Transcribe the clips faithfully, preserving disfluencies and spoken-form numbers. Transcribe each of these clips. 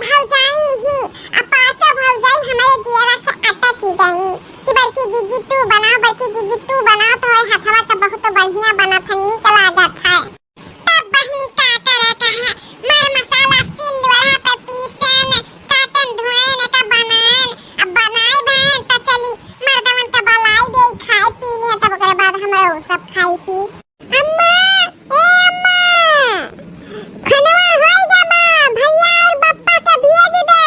भौजाई ही, अब पाँचों भौजाई हमरे जियरा के अटकी गई कि बड़की जीजी तू बनाओ, बड़की जीजी तू बनाओ, तोहरे हथवा के बहुत बढ़िया बनत है, नीक लागत है। तब बहिनी का करे के है, मर मसाला सिलवरा पे पीसन, काटन धोएन, एका बनाएन, अब बनाए बहन त चली मर्दवन के बलाई दे खाए पीने, तब ओकरे बाद हमरा उ सब खाई पी। अम्मा, ए अम्मा, खनवा होई गा बा, भैया और बप्पा के भेज दे,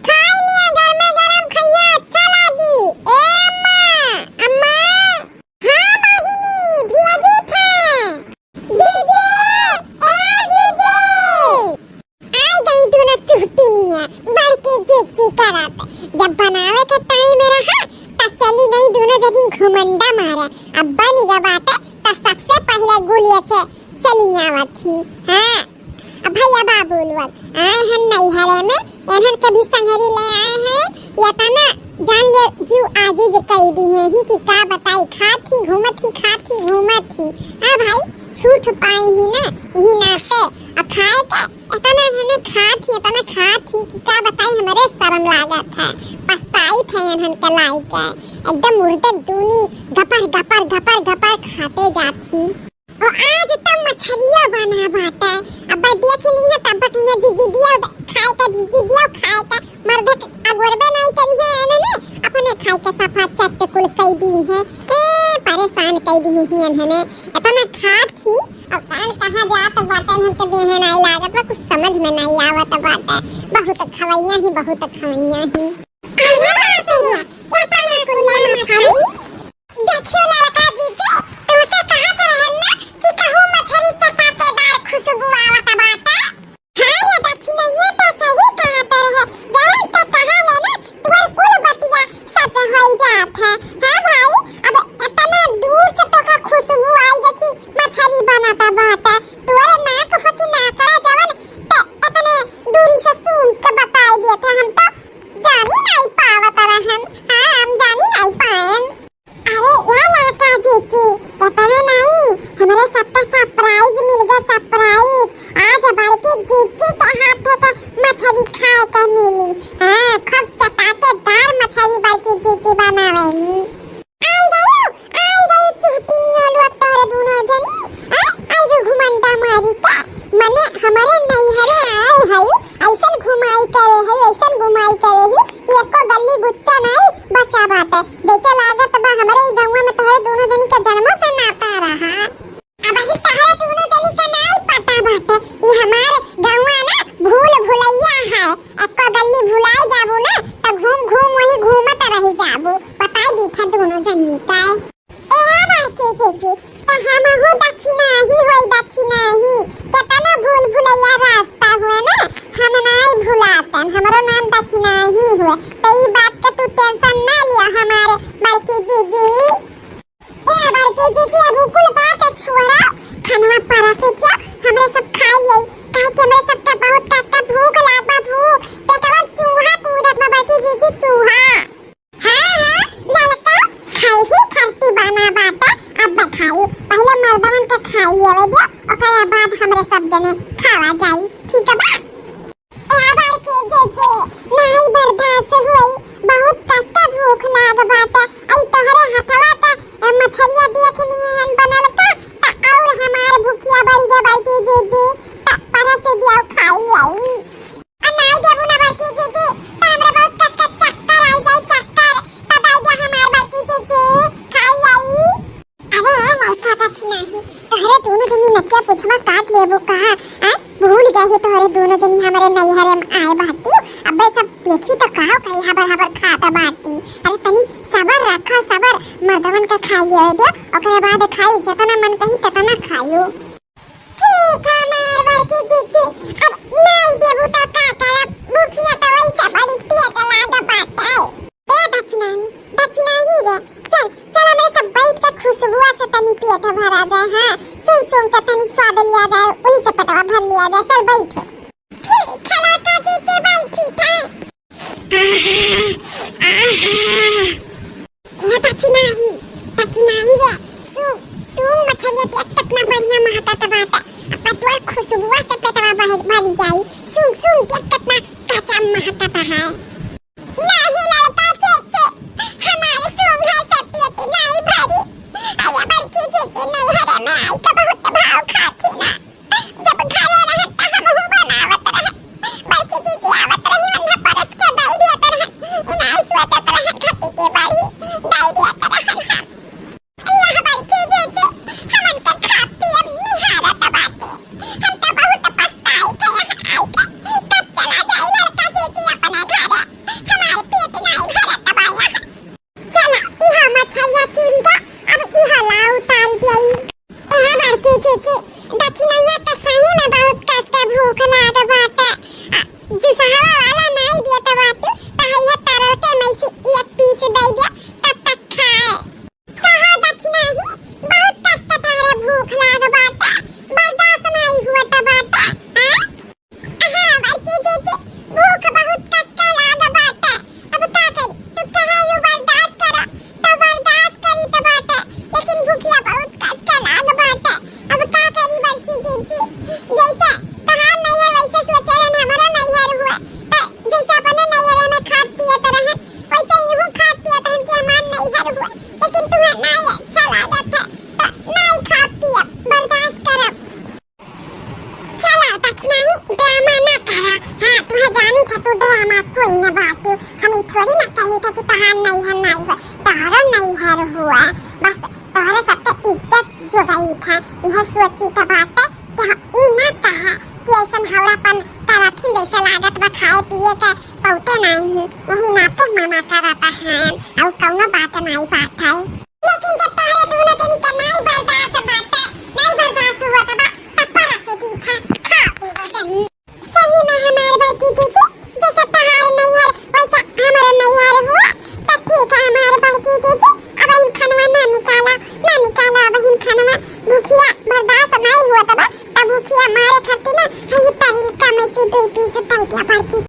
खाई लिया, गरमे गरम खइया, अच्छा लागी। ए अम्मा, अम्मा, हाँ बहिनी, भेजी थे। जीजी, ए जीजी। आई गई दोनों चुहटिनिया, बड़की जीजी करत। जब बनावे के टाइम रहा, त चली गई दोनों जनी घुमंडा मारे। अब बनी गा बाटे, त सबसे पहले गुलिया से चली आवत ही। हाँ, अब भैया बाबू लोग आए हैं नैहरे में, इन्हन के भी संगरी ले आए हैं। ये तना जान ले जीव आजीज कई दी है ही कि का बताई, खात ही घूमत ही, खात ही घूमत ही। हाँ भाई, छूट पाई ही ना, यही नाते। अब खाए का इतना इन्हने खात ही, इतना खात ही कि का बताई, हमरे शर्म लागत है, पछताई थे इन्हन के लाई के। एकदम मुर्दे दूनी गपर, गपर, गपर, गपर खाते जात ही। और आज त मछरिया बना बाटे, अब देख लिया तब बतिया जीजी दिया खाए का, जीजी दिया खाए का, मर्दे अगोरबे नहीं करी है इन्हने, अपने खाए के सफा चट कुल कई दी है। ए, परेशान कई दी है इन्हने, इतना खात थी, अब कान कहाँ जात बाटे, हमके देहे नहीं लागत बा, कुछ समझ में नहीं आवत बाटे। बहुत खवैया ही, बहुत खवैया ही। अरे बाप रे, इतना कुल मछरी। देखियो लड़का जीजी, तुमसे कहत रहन ना कि कहूँ मछरी चटाकेदार खुशबू आवत बाटे। हाँ रे दक्षिणैया, तो सही कहत रहे, जवन ते कहा ले ना, तोर कुल बतिया सच होई जात है। हाँ भाई, अब इतना दूर से तोका खुशबू आई गे कि मछरी बनत बाटे, तोर नाक हो कि नाकड़ा जवन, ते इतने दूरी से सूंघ के बताई देत है, हम तो जानी नहीं पावत रहन। हाँ, हम जानी नहीं पाएन। अरे ए लड़का जीजी, इतने नहीं, हमरे सबका surprise मिल गया, surprise। आज बड़की जीजी के हाथ के मछली खाए के मिली। हाँ, खूब चटाकेदार मछली बड़की जीजी बनावेली। आई गयो, आई गयो चुहटिनिया लोग तोहरे दूनो जनी। हाँ, आई गयो घुमंडा मारी का, मने हमरे नैहरे आए हई, ऐसन घुमाई करे हई, ऐसन घुमाई करे हई कि एको गली गुच्चा नहीं बचा बाटे। जैसे लागत बा हमरे ई गौवा में तोहरे दूनो जनी के जन्मों से नाता रहा। अब ई तोहरे दूनो जनी के नाई पता बाटे, ई हमार गौवा ना भूल भुलैया है। एको गली भुलाई जाबू ना, त घूम घूम वही घूमत रह जाबू। बताई दी था दूनो जनी का। ए बड़की जीजी, त हमहू दक्षिणाही होई, दक्षिणाही। केतना भूल भुलैया रास्ता हुए ना, हम नाई भुलातन, हमरो नाम दक्षिणाही हुए। त ई बात के तू tension ना लिया हमारे बड़की जीजी। ए बड़की जीजी, अब उ कुल बात छोड़ा, खानवा परस दिया, हमरे सब खाई आई, काहे कि हमरे सबके बहुत कस के भूख लाग बा, भूख, पेटवा चूहा कूदत बा बड़की जीजी, चूहा। हाँ, हाँ, ललका, खाई ही खाती बना बाटे, अब खाई। पहले मर्दवन के खाई लेवे दे, ओकरे बाद हमरे सब जने खावा जाई, ठीक बा? ए बड़की जीजी, नाई बर्दाश्त होई, बहुत कस के भूख लाग बाटे। आई तोहरे हथवा का, ए, मछरिया देख लिए हन बनल का, त और हमार भूखिया बढ़ गया बड़की जीजी, त परस दिया खाई आई। आ नाई देबू ना बड़की जीजी, त हमरा बहुत कस के चक्कर आई जाई, चक्कर। त दाई दे हमार बड़की जीजी, खाई आई। अरे ए लड़का दक्षिणाही, तोहरे दूनो जनी नकिया पुछवा काट लेबू का? आ, भूल गए हो तोहरे दूनो जनी हमरे नैहरे में आए बाटी। अबे सब देखी त का कही हबर हबर खात बाटी। अरे तनी सबर रखा, सबर, मर्दवन का खाई लेवे दे, ओकरे बाद खाई, जितना मन कही ततना खाइयो। ठीक है, हमार बड़की जीजी, अब नाई देबू त का करब? भूखिया त वैसे बड़ी तेज लाग बाटे। ए दक्षिणाही, दक्षिणाही रे, चल, चल, हमरे सब बैठ के खुशबुआ से तनी पेट भरा जाए, हाँ, सुन सुन के तनी स्वाद लिया जाए, वही से पेटवा भर लिया जाए, चल बैठ। ठीक है, लड़का जीजी, बैठी थे। आहा, आहा। ए दक्षिणाही, दक्षिणाही रे, सू, सू मछरिया देख कितना बढ़िया महकत बाटे। अब तोर खुशबुआ से पेटवा भर, भर जाई। सू, सू देख कितना कच महकत है। नाही ललका चेचे, हमार सूंघे से पेट नाही भरी। अरे बड़की चेचे, नैहरे में आई तो बहुत भाव खाती ना। जब घरे रहत त हमहू बनावत रहत। बड़की चेचे आवत रही, उन्हें परस के दई देत रहत। ई नाही सोचत रहत घटी के बारी, दई देत रहत हम। यह बड़की चेचे हमन के खा पिए निहारत बाटे। हम त बहुत पछताई थे यहाँ आई के। कब चला जाई ललका चेचे अपने घरे, हमार पेट नाही भरत बा यहाँ। चला, इहा मछरिया चुरी दा, अब इहा ला उतार देई। इहा बड़की चेचे, दखिनैया के सही में बहुत कस के भूख लाग बाटे। आ, जुसहवा वाला नाई देत बाटे, त हइया तरल के में से एक पीस दे दिया, तब तक खाए। कहा दखिनही, बहुत कस के तहरे भूख लाग बाटे, बर्दाश्त नाई हुआ त बाटे, हाँ? हाँ, बड़की जीजी, भूख बहुत कस के लाग बाटे। अब का करी? तू कहे यू बर्दाश्त करा, तो बर्दाश्त करी तो बाटे, लेकिन भूखिया बहुत कस के लाग बाटे। अब का करी बड़की जीजी? जैसे तहार नैहर वैसे सोचे रहन, हमारा नैहर हुआ, तो जैसे अपने नैहर में खात पियत रहन, वैसे इहू खात पियत रहन कि हमार नैहर हुआ, लेकिन तुम्हें नहीं अच्छा लागत है, तो नहीं खात पियत, बर्दाश्त करब। चला, दखिनही, ड्रामा ना करा। हाँ, तुहे जानी था, तू ड्रामा कोई ना बाटू। हम ई थोड़ी ना कही था कि तहार नैहर नाई हुआ, तहारो नैहर हुआ। बस तोहरे सबके इज्जत जो गई था, यह सोची था बाटे कि हम ई ना कहा कि ऐसन हौरापन करथिन, जैसे लागत बा खाए पिए के पौते नाई ही। यही नाते मना करत हैं, और कौनो बात नाई बात है। लेकिन जब तोहरे दूनो जनी के नाई बर्दाश्त बाटे, नाई बर्दाश्त हुआ त बा, तब परस दी था, खा दूनो जनी। सही में हमार बड़की जीजी, जैसे तहार नैहर, वैसा हमार नैहर हुआ, त ठीक है हमार बड़की जीजी, अब इन खनवा ना निकाला, ना निकाला अब इन खनवा, भूखिया बर्दाश्त नाई हुआ त बा, तब भूखिया मारे खातिर ना, यही तरीका में से दो पीस दे दिया बड़की।